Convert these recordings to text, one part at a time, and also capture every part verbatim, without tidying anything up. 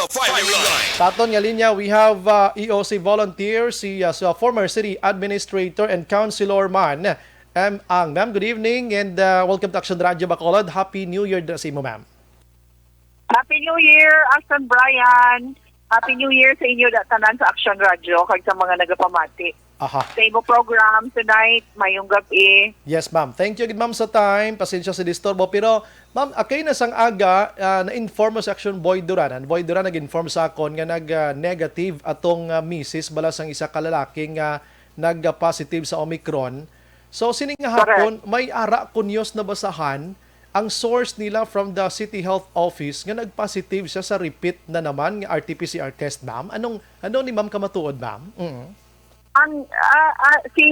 Firing line. Sa aton nga linya, we have uh, E O C volunteer, si uh, sa former city administrator and councilor man, M. Ang. Ma'am, good evening and uh, welcome to Action Radio Bacolod. Happy New Year na sa imo, ma'am. Happy New Year, Aston Brian. Happy New Year sa inyo da tanan sa Action Radio kag sa mga nagapamati. Aha. Sa imo program tonight, mayong gabi. Yes, ma'am. Thank you, ma'am, sa time. Pasensya sa disturbo. Pero, ma'am, akay na sang aga, ah, na-inform mo sa Action Boy Duran. Ang Boy Duran nag-inform sa akon nga nag-negative atong ah, misis bala sang isa ka lalaki nga nag-positive sa Omicron. So, sining nga Correct. hapon, may ara ko news na basahan ang source nila from the City Health Office nga nag-positive siya sa repeat na naman nga R T P C R test, ma'am. Anong, ano ni ma'am kamatuod, ma'am? Mm. Ang ah, ah, si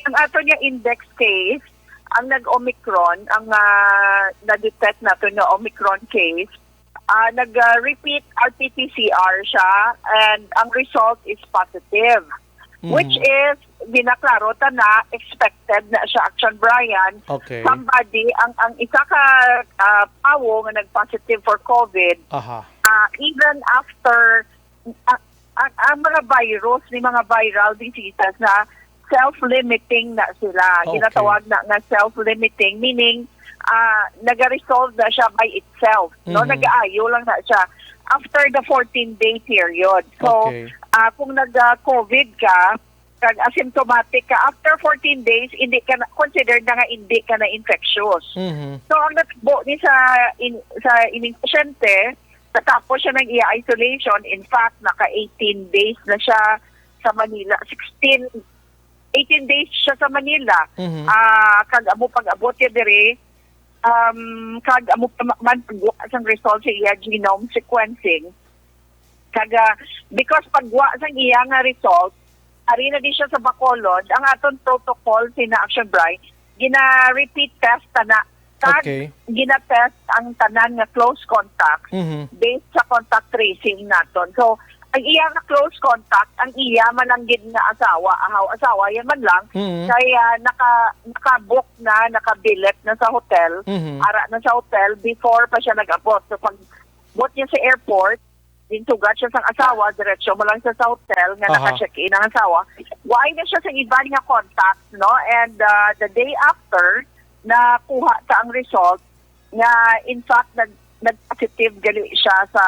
ang ato niya index case, ang nag-Omicron, ang ah, na-detect nato nga Omicron case, ah, nag-repeat R T P C R siya and ang result is positive. Which is, ginaklaro ta na, expected na siya, Action Brian. Okay. Somebody, ang, ang isa ka ah, tawo nga nag-positive for COVID, Aha. ah, even after, ah, ang, ang mga virus, ni mga viral diseases na self-limiting na sila. Okay. Ginatawag na nga self-limiting, meaning ah nag-resolve na siya by itself. No? Mhm. Nag-aayo lang na siya after the fourteen-day period. So, Okay. ah kung nag-COVID ka, kag asymptomatic ka, after fourteen days, hindi ka na, considered na nga hindi ka na infectious. Mhm. So, ang natabo ni sa in, sa ining pasyente, natapos siya ng iya isolation. In fact, naka eighteen days na siya sa Manila. Sixteen, eighteen days siya sa Manila. Mhm. Ah, kag amo pag-abot niya diri, um, kag amo pa ma- man pagwa sang result sa iya genome sequencing. Kag ah, because pagwa sang iya nga result, ari na di siya sa Bacolod, ang aton protocol sa Action Brian, gina-repeat test ta na. Kag Okay. gina-test ang tanan nga close contacts Mhm. based sa contact tracing naton. So, ang iya nga close contact, ang iya man lang gid nga asawa, ahaw asawa, yan man lang, Mhm. kaya naka, naka-book na, nakabilet na sa hotel, Mhm. ara na sa hotel before pa siya nag-abot. So, pag-abot niya sa airport, ginsugat siya sang asawa, diretsyo mo lang siya sa hotel nga Aha. naka-check-in ang asawa. Why na siya sa iban nga contact, no? And uh, the day after, nakuha ta ang result nga in fact nag nag-positive gali siya sa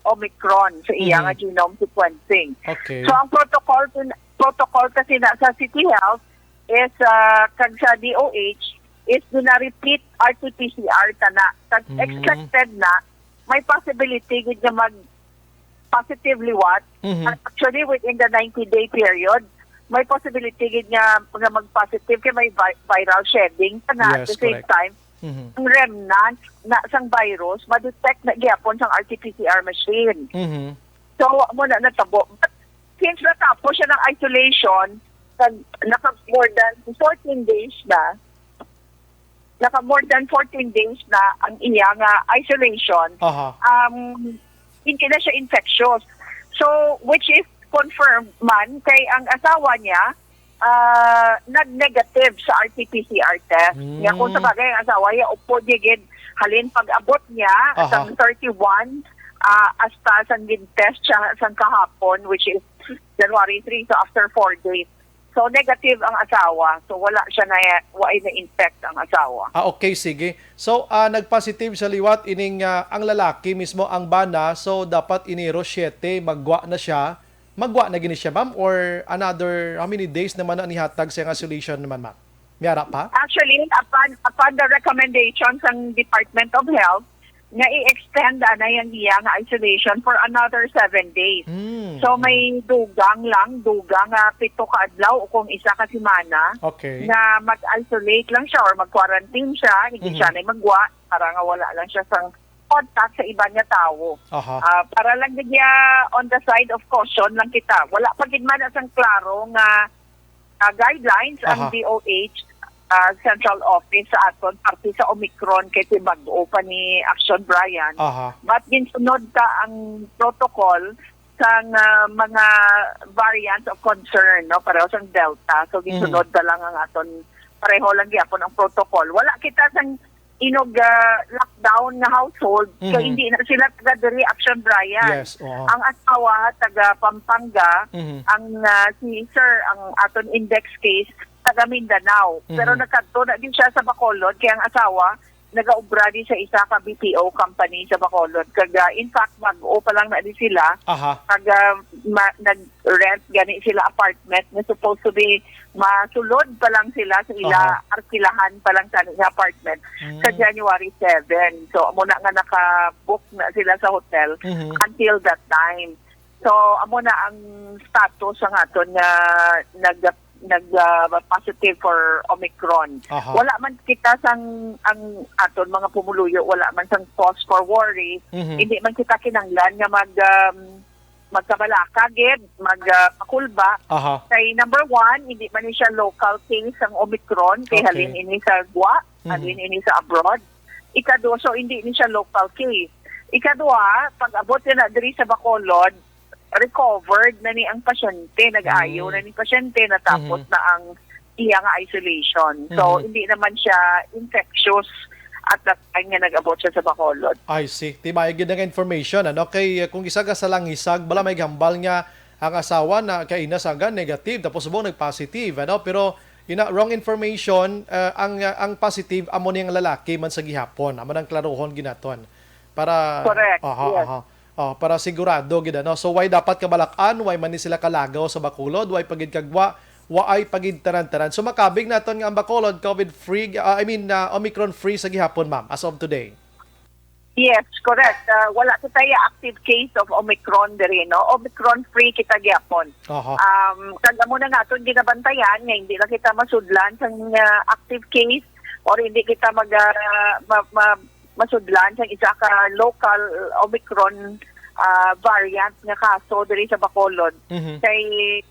Omicron sa iya Mhm. nga genome sequencing. Okay. So ang protocol tun- protocol kasi na sa City Health is uh, kag sa D O H is gina-repeat R T P C R ta na. Kag Mm. Expected na may possibility gid nga mag positive liwat. Mhm. Actually, within the ninety-day period, may possibility gid nga, nga mag-positive kay may vi- viral shedding pa na at Yes, the same correct. time. Mhm. Ang remnant na sang virus, ma-detect na gyapon sang R T P C R machine. Mhm. So, wa mo na natabo. But since natapos siya ng isolation, nag, naka more than fourteen days na, naka more than fourteen days na ang iya nga isolation, Aha. um, hindi na siya infectious. So, which is confirmed man kay ang asawa niya ah, nag-negative sa R T P C R test. Mm. Nga kung sa bagay ang asawa niya, upod niya gid, halin pag-abot niya, Aha. sang thirty-one, ah, hasta sang gin-test siya sang kahapon, which is January three, so after four days. So negative ang asawa. So wala siya na, wa na-infect ang asawa. Ah, okay, sige. So, ah, nag-positive siya liwat ining ah, ang lalaki mismo, ang bana. So, dapat ini Rosyete, magwa na siya. Magwa na gini siya, ma'am? Or another, how many days naman ang ihatag sa iyang isolation naman, ma'am? May ara pa? Actually, upon, upon the recommendation sang Department of Health, nga i-extend anay ang iya nga isolation for another seven days. Hmm. So may dugang lang, dugang nga pito ka adlaw o kung isa ka semana Okay. nga mag-isolate lang siya or mag-quarantine siya, hindi Mhm. siya na magwa para nga wala lang siya sang contact sa iban nga tawo. Aha. Ah, para lang gid niya on the side of caution lang kita. Wala pa gid man na sang klaro nga ah, guidelines ang Aha. D O H ah, central office sa aton parte sa Omicron kay bag-o pa ni Action Brian. Aha. But ginsunod ta ang protocol sang ah, mga variants of concern, no, pareho sang Delta. So ginsunod ta lang ang aton, pareho lang gyapon ang protocol. Wala kita sang inog, ah, lockdown nga household, kay Mhm. hindi na sila taga diri, Action Brian. Yes, oo. Ang asawa taga Pampanga, Mhm. ang, ah, si sir, ang aton index case, taga Mindanao. Pero Mhm. nagkadto na din siya sa Bacolod, kay ang asawa nagaobra di sa isa ka B P O company sa Bacolod. Kag, ah, in fact, bag-o pa lang na di sila. Aha. Kag, ah, ma-, nag-rent gani sila apartment na supposed to be masulod pa lang sila sa ila, Aha. arkilahan pa lang sa nga apartment sa Mm. January seven. So, amo na nga naka-book na sila sa hotel Mhm. until that time. So, amo na ang status sa aton nga nag-, nag-, ah, positive for Omicron. Aha. Wala man kita sang, ang aton mga pumuluyo, wala man sang cause for worry. Mhm. Hindi man kita kinanglan nga mag, um, magkabalaka gid, mag, ah, pakulba. Aha. Kay number one, hindi man ni siya local case ang Omicron, kay Okay. halin ini sa gwa, Mhm. halin ini sa abroad. Ikadua, so hindi ni siya local case. Ikadua, pag abot niya na diri sa Bacolod, recovered na ni ang pasyente, nag-ayo Mm. na ni pasyente, natapos Mhm. na ang iya nga isolation. So, Mhm. hindi naman siya infectious at that time nga nag-abot siya sa Bacolod. I see. Timayo gid nga information, ano? Kay, uh, kung isa ka sa langisag, bala may hambal nga ang asawa na kaina sa nga negative, tapos subong nag-positive, ano? Pero, ina, wrong information, uh, ang, uh, ang positive, amo niyang lalaki man sa gihapon. Amo nang klarohon ginaton. Para, Correct, aha, yes. aha. Oh, para sigurado gid, ano? So, why dapat kabalak-an? Why man ni sila kalagaw sa Bacolod? Why pa gid kagwa? Waay pa gid tanan-tanan. So, makabig naton nga ang Bacolod COVID-free, ah, I mean, ah, Omicron-free sa gihapon, ma'am, as of today? Yes, correct. Ah, wala kita ya active case of Omicron diri, no? Omicron-free kita gihapon. Aha. Um, kag amo na naton ginabantayan nga hindi na kita masudlan sang, ah, active case or hindi kita mag, ah, ma-, ma-, masudlan sang isa ka local Omicron, ah, variant nga kaso diri sa Bacolod. Mhm. Kay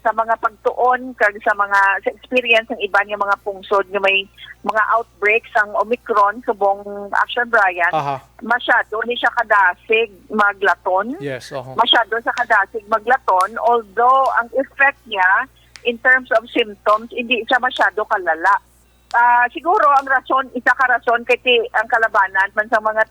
sa mga pagtuon kag sa mga, sa experience ng iban nga mga pungsod nga may mga outbreak sang Omicron subong Action Brian, Aha. masyado ni siya kadasig maglaton. Yes, oho. Masyado sa kadasig maglaton, although ang effect niya in terms of symptoms, hindi siya masyado kalala. Ah, siguro ang rason, isa ka rason kay ti-, ang kalabanan man sa mga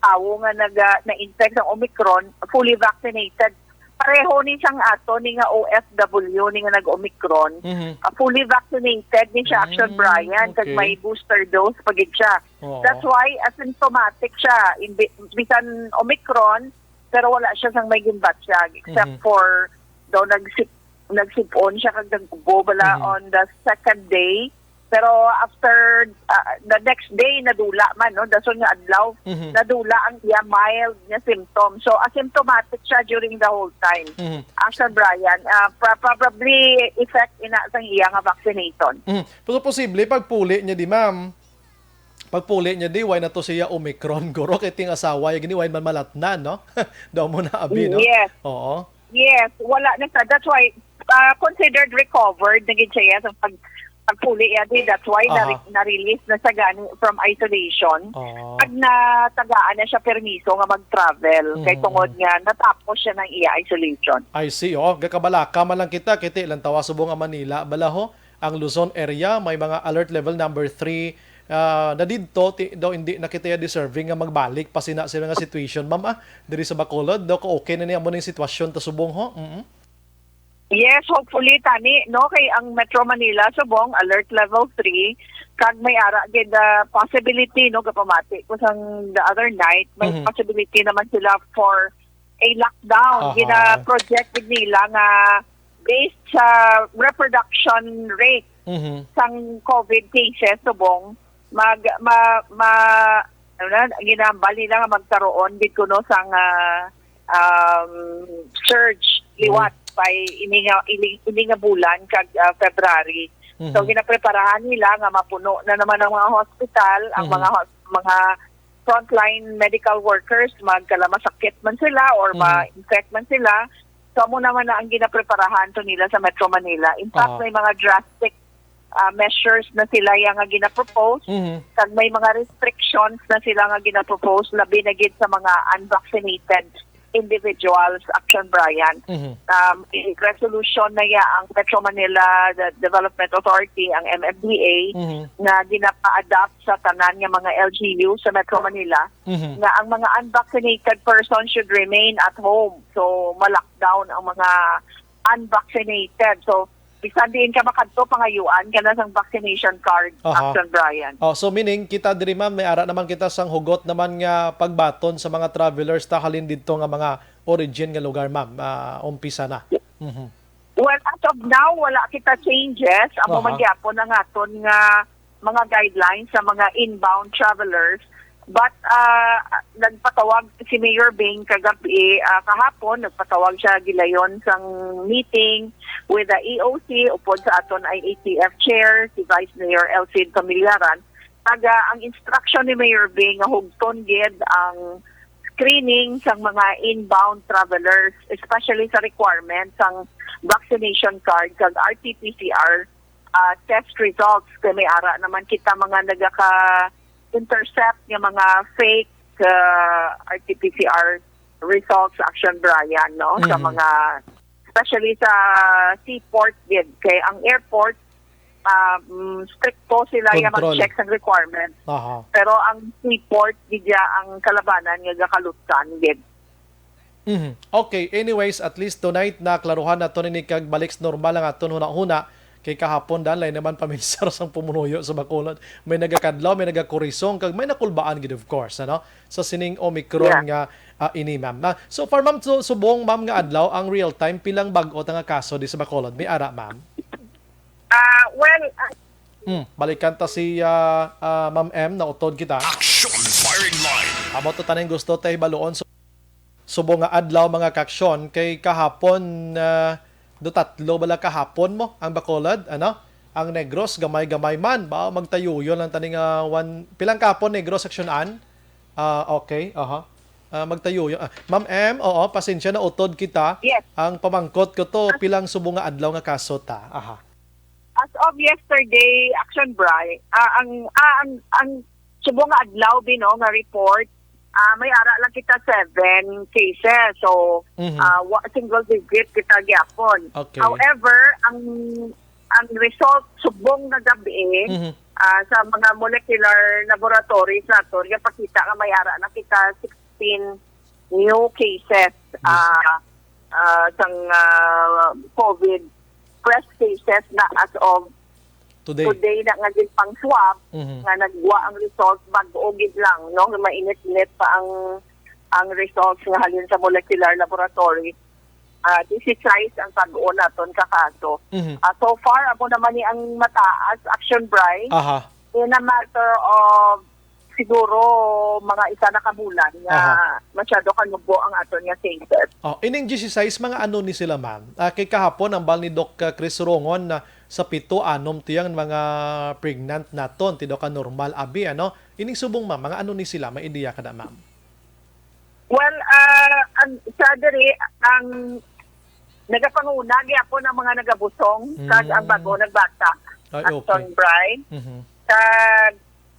tawo nga nag-, ah, na-infect sa Omicron, fully vaccinated. Pareho ni sang ato ni nga O F W ni nga nag-Omicron, Mhm. ah, fully vaccinated ni siya, Action Mm, Brian, kag okay. may booster dose pa gid siya. Oo. That's why asymptomatic siya. Imbi-, bisan Omicron, pero wala siya sang may ginbatyag, except Mhm. for daw nagsip-, nagsip-on siya kag nag-ubo bala Mhm. on the second day. Pero after, ah, the next day, nadula man, no? Dason nga adlaw, Mhm. nadula ang iya mild nga symptom. So, asymptomatic siya during the whole time. Mhm. Action Brian, ah, pra-, probably effect ina sang iya nga vaccination. Mhm. Pero posible, pagpuli niya di, ma'am, pagpuli niya di, why na to siya Omicron, guro, kay ting asawa, yung gini, why man malatnan, no? Daw mo na abi, no? Yes. Oo. Yes, wala na sa. That's why, ah, considered recovered na gid siya sa pag, pagpuli niya di. That's why na, Aha. na-release na sa gani from isolation. Oo. Pag natagaan na siya permiso nga mag-travel, kay Mhm. tungod nga natapos siya ng iya isolation. I see. Oh, gakabalaka man lang kita, kay ti lang tawa subong ang Manila. Bala ho, ang Luzon area, may mga alert level number three, ah, na didto, ti, daw hindi na kita deserving nga magbalik pa sina sila nga situation, ma'am, ah, diri sa Bacolod, daw ka okay na niya mo ning sitwasyon ta subong ho. Mm. Yes, hopefully, tani, no, kay ang Metro Manila subong alert level three, kag may ara gid, ah, possibility, no, gapamati ko sang the other night, may Mhm. possibility naman sila for a lockdown. Aha. Gina-project gid nila nga based sa reproduction rate Mhm. sang COVID cases subong, mag, ma, ma, ano na, ginambal nila nga magkaroon gid kuno sang, ah, um, surge liwat Mhm. by ini nga, ini, ini nga bulan kag, ah, February. So, Mhm. ginapreparahan nila nga mapuno na naman ang mga hospital, ang Mhm. mga hos-, mga frontline medical workers, magkalamasakit man sila or Mhm. ma-infect man sila. So, amo naman na ang ginapreparahan to nila sa Metro Manila. In fact, Oo. may mga drastic, ah, measures na sila yang nga ginapropose. Mhm. Kag may mga restrictions na sila nga ginapropose, labi na gid sa mga unvaccinated individuals, Action Brian. Mhm. Um, in resolution na ya ang Metro Manila De- Development Authority, ang M M D A, Mhm. nga ginapa-adopt sa tanan nga mga L G U sa Metro Manila Mhm. nga ang mga unvaccinated person should remain at home. So, ma-lockdown ang mga unvaccinated. So, bisan diin ka makadto, pangayuan ka na sang vaccination card, Aha. Action Brian. Oh, so meaning, kita diri, ma'am, may ara naman kita sang hugot naman nga pagbaton sa mga travelers ta halin didto nga mga origin nga lugar, ma'am. Ah, umpisa na. Mhm. Well, as of now, wala kita changes. Amo Aha. man gyapon ang aton nga mga guidelines sa mga inbound travelers. But, ah, nagpatawag si Mayor Bing kagabi, ah, kahapon, nagpatawag siya gilayon sang meeting with the E O C, upod sa aton I A T F chair, si Vice Mayor Elcid Familiaran. Taga ang instruction ni Mayor Bing nga hugton gid ang screening sang mga inbound travelers, especially sa requirement sang vaccination card kag R T P C R, ah, test results. Kay may ara naman kita mga nagaka-intercept nga mga fake, ah, R T P C R results, Action Brian, no? Sa Mhm. mga, especially sa seaport gid. Kay ang airport, ah, mm, stricto sila nga Control. mag-check sa requirements. Aha. Pero ang seaport, gid ya ang kalabanan nga gakalutsan gid. Mhm. Okay, anyways, at least tonight naklaruhan nato nini kag balik sa normal ang aton hunahuna. Kay kahapon, Dan, lain naman paminsar sang pumunuyo sa Bacolod. May nagakadlaw, may nagakurisong, kag may nakulbaan gid, of course, ano? Sa sining Omicron Yeah. nga, ah, ini, ma'am. Na, so far, ma'am, so, subong, ma'am, nga adlaw, ang real time, pilang bag-o ta nga kaso di sa Bacolod? May ara, ma'am? Ah, well, ah, Hmm, balikan ta si, ah, ah, Ma'am M, nautod kita. Action Firing Line. Amo to taning gusto ta hibaluon. So, subong nga adlaw, mga kaaksyon, kay kahapon, ah, do tatlo bala kahapon mo ang Bacolod, ano? Ang Negros, gamay-gamay man. Ba, magtayuyon lang tani nga one, pilang kahapon, Negros, Action Ann? Ah, okay, aha. Ah, magtayuyon. Ah, Ma'am M, oo, pasensya, nautod kita. Yes. Ang pamangkot ko to, pilang subong nga adlaw nga kaso ta? Aha. As of yesterday, Action Bright, ah, ang, ah, ang, ang subong nga adlaw, Bino, nga report, ah, may ara lang kita seven cases. So, Mhm. ah, wa-, single digit kita gyapon. Okay. However, ang, ang result subong nga gabi, Mhm. ah, sa mga molecular laboratories nato, gapakita nga may ara na kita sixteen new cases, Yes. ah, ah, sang, ah, COVID fresh cases na as of Today. today na nga ginpang-swab, Mhm. nga nagwa ang result, bag-o gid lang, no? Mainit-init pa ang, ang results nga halin sa molecular laboratory. Ah, disisais ang bag-o naton ka kaso. Mhm. Ah, so far, amo naman ni ang mataas, Action Bright, Aha. in a matter of siguro mga isa na ka bulan nga Aha. masyado kanubo ang aton nga cases. Oh, ining disisais, mga ano ni sila, ma'am? Ah, kay kahapon, ang bal ni Doc, ah, Chris Rongon na sa pito, anom to yang mga pregnant naton, ti daw ka normal, abi, ano? Ining subong, ma'am, mga ano ni sila? May ideya ka na, ma'am? Well, ah, ang, sa diri, ang nagapanguna gyapon ang mga nagabusong, kag ang Mm. bag-o nagbata. Ay, Action okay. Bright. Mhm. Kag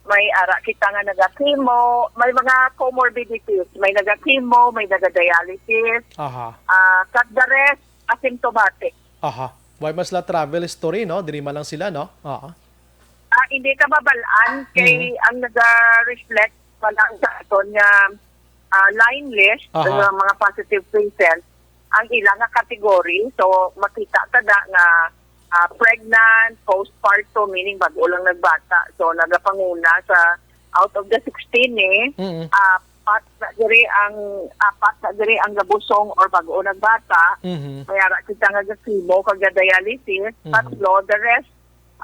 may ara kita nga naga-chemo, may mga comorbidities, may naga-chemo, may naga-dialysis, Aha. ah, kag the rest, asymptomatic. Aha. Why mas la travel history, no? Diri man lang sila, no? Aha. Ah, hindi ka mabal-an kay Mhm. ang naga-reflect pa lang sa aton nga, ah, line list Aha. ng mga positive cases, ang ila nga category. So, makita ta da nga, ah, pregnant, postpartum, meaning bag-o lang nagbata. So, nagapanguna sa out of the sixteen, eh, Mm. apat na diri ang, apat na diri ang gabusong or bag-o nagbata. Mhm. May ara kita nga ga-chemo kag ga-dialysis. Mhm. Tatlo, the rest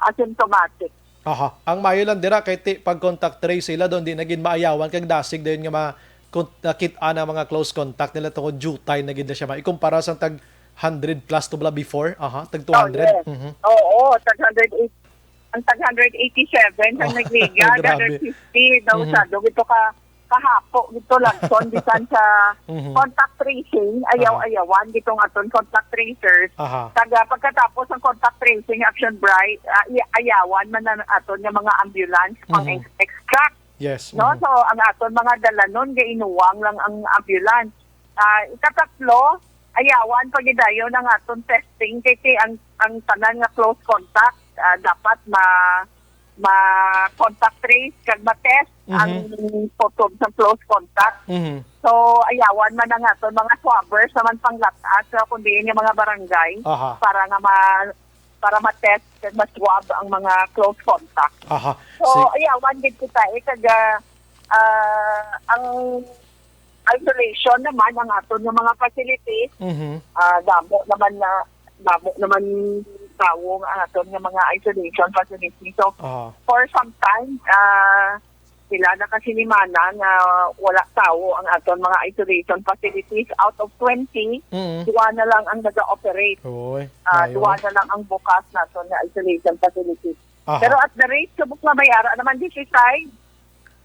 asymptomatic. Aha. Ang maayo lang dira kay ti pag contact trace sila doon, di na gid maayawan kag dasig dayon nga ma-, kun-, nakit-an ang mga close contact nila tungod jutay na gid na siya. Ma-, ikumpara sa tag hundred plus to bala before, aha, tag Oh, two hundred. yes. Mhm. Oo, tag hundred eight, ang tag hundred eighty-seven ang Oh, nagliga, grabe. Hundred fifty daw Mhm. sa, daw ito ka, kahapo, ito lang, son, bisan sa Mhm. contact tracing, ayaw-ayawan, gitong aton contact tracers. Aha. Taga, pagkatapos ang contact tracing, Action Bright, ah, i-, ayawan man ang aton nga mga ambulance, pang Mhm. ex-, extract. Yes. No? Mhm. So, ang aton mga dalanon, gainuwang lang ang ambulance. Ah, ikatatlo, ayawan pa gidayon ang aton testing kay, kay ang, ang tanan nga close contact, ah, dapat ma ma contact trace kag ma-test Mhm. ang photo sa close contact. Mhm. So, ayawan man ang aton mga swabbers naman panglat-as sa kundi nga mga barangay Aha. para nga ma-, para ma-test kag ma-swab ang mga close contact. Aha. So, Si- ayawan gid kita, eh, kag, ah, ah, ang isolation naman ang aton nga mga facilities. Mhm. Ah, damo naman na, damo naman tawo nga aton nga mga isolation facilities. So, Aha. for some time, ah, sila na kasi ni Mana nga wala tawo ang aton mga isolation facilities. Out of twenty, Mhm. duwa na lang ang nag-ooperate. Oy, Ah, duwa na lang ang bukas naton nga isolation facilities. Aha. Pero at the rate, subok nga may ara naman disisay,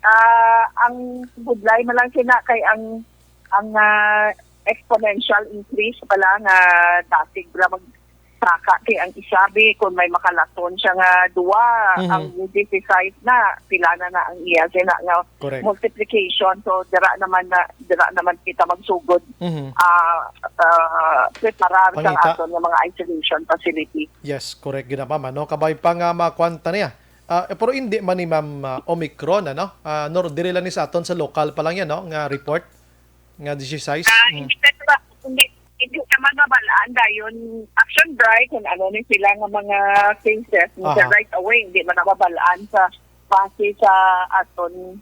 ah, ang budlay man lang sina kay ang, ang, ah, exponential increase pala nga dasig bala magsaka kay ang isabi kung may makalason siya nga duwa, Mhm. ang disisay na, pila na na ang iya sina nga Correct. multiplication. So, dira naman na, dira naman kita magsugod, Mhm. ah, ah, preparar sa Pangita. aton nga mga isolation facility. Yes, correct gid na, ma'am, ano? Kabay pa nga makwanta niya. Ah, eh, pero hindi man ni Ma'am, ah, Omicron, ano? Ah, nor-, diri lang ni sa aton sa lokal pa lang yan, no? Nga report, nga disisais. Ah, Mm. hindi ka ba, hindi, hindi naman mabalaan dayon. Action dry kung ano ni sila nga mga cases, ni Aha. right away, hindi man mabalaan sa base sa aton,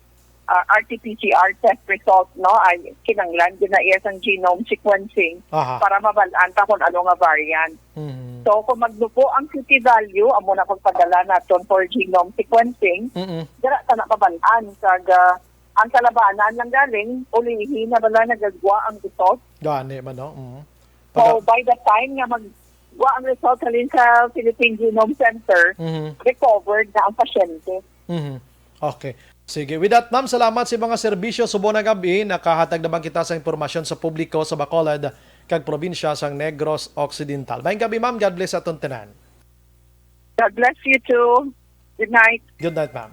ah, R T P C R test result, no? Ay, kinanglan din na iya sang genome sequencing Aha. para mabalaan ta kung ano nga variant. Mhm. So, kung magdupo ang Q T value, amo na pagpadala naton for genome sequencing, Mm-mm. dira ta na mabalaan. Kag, ah, ang kalabanan lang galing, ulihi na bala nagagwa ang result. Gani man, no? Mhm. So, Pagka- by the time nga maggwa ang result halin sa Philippine Genome Center, Mhm. recovered na ang pasyente. Mhm. Okay. Sige. With that, ma'am, salamat sa mga serbisyo. Subong nga gab-i, nakahatag naman kita sa impormasyon sa publiko sa Bacolod kag probinsya sang Negros Occidental. Maayong gab-i, ma'am. God bless aton tanan. God bless you too. Good night. Good night, ma'am.